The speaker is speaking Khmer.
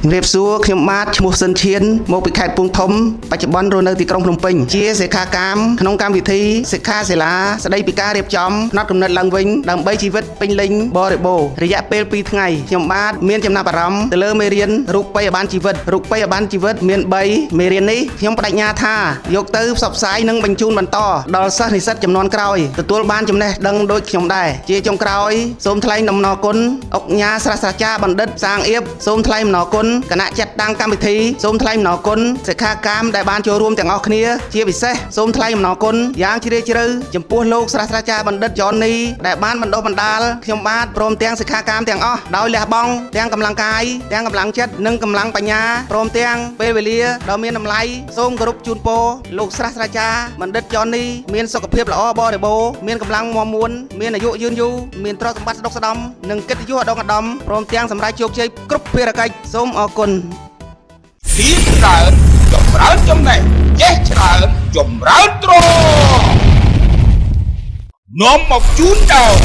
ជំរាបសួរខ្ញុំបាទឈ្មោះសិនឈៀនមកពីខេត្តកំពង់ធំបច្ចុប្បន្នរស់នៅទីក្រុងភ្នំពេញជាសិក្ខាកាមក្នុងកម្មវិធីសិក្ខាសាលាស្ដីពីការរៀបចំផ្នត់គំនិតឡើងវិញដើម្បីជីវិតពេញលេញបរិបូរណ៍រយៈពេល2ថ្ងៃខ្ញុំបាទមានចំណាប់អារម្មណ៍ទៅលើមេរៀនរូបិយប័ណ្ណជីវិតរូបិយប័ណ្ណជីវិតមាន3មេរៀននេះខ្ញុំបដិញ្ញាថាយកទៅផ្សព្វផ្សាយនិងបញ្ជូនបន្តដល់សិស្សនិស្សិតចំនួនក្រោយទទួលបានចំណេះដឹងដូចខ្ញុំដែរជាចុងក្រោយសូមថ្លែងអំណរគុណអុកញ៉ាសាស្ត្រាចារ្យបណ្ឌិតសាងអៀបសូមថ្លែងអំណរគុណគណៈចាត់តាំងកម្មវិធីសូមថ្លែងអំណរគុណសិក្ខាកាមដែលបានចូលរួមទាំងអស់គ្នាជាពិសេសសូមថ្លែងអំណរគុណយ៉ាងជ្រាលជ្រៅចំពោះលោកសាស្ត្រាចារ្យបណ្ឌិតយ៉ននីដែលបានបណ្ដុះបណ្ដាលខ្ញុំបាទព្រមទាំងសិក្ខាកាមទាំងអស់ដោយលះបង់ទាំងកម្លាំងកាយទាំងកម្លាំងចិត្តនិងកម្លាំងបញ្ញាព្រមទាំងពេលវេលាដ៏មានតម្លៃសូមគោរពជូនពរលោកសាស្ត្រាចារ្យបណ្ឌិតយ៉ននីមានសុខភាពល្អបរិបូរណ៍មានកម្លាំងមាំមួនមានអាយុយឺនយូរមានទ្រព្យសម្បត្តិស្ដុកស្ដំនិងកិត្តិយសឧត្តមឧត្តមព្រមទាំងសម្រេចជោគជ័យគ្រប់ភារកិច្ចសូមអរគុណ រៀនច្រើនចម្រើនចំណេះចេះច្រើនចម្រើនទ្រព្យនាំមកជូនដល់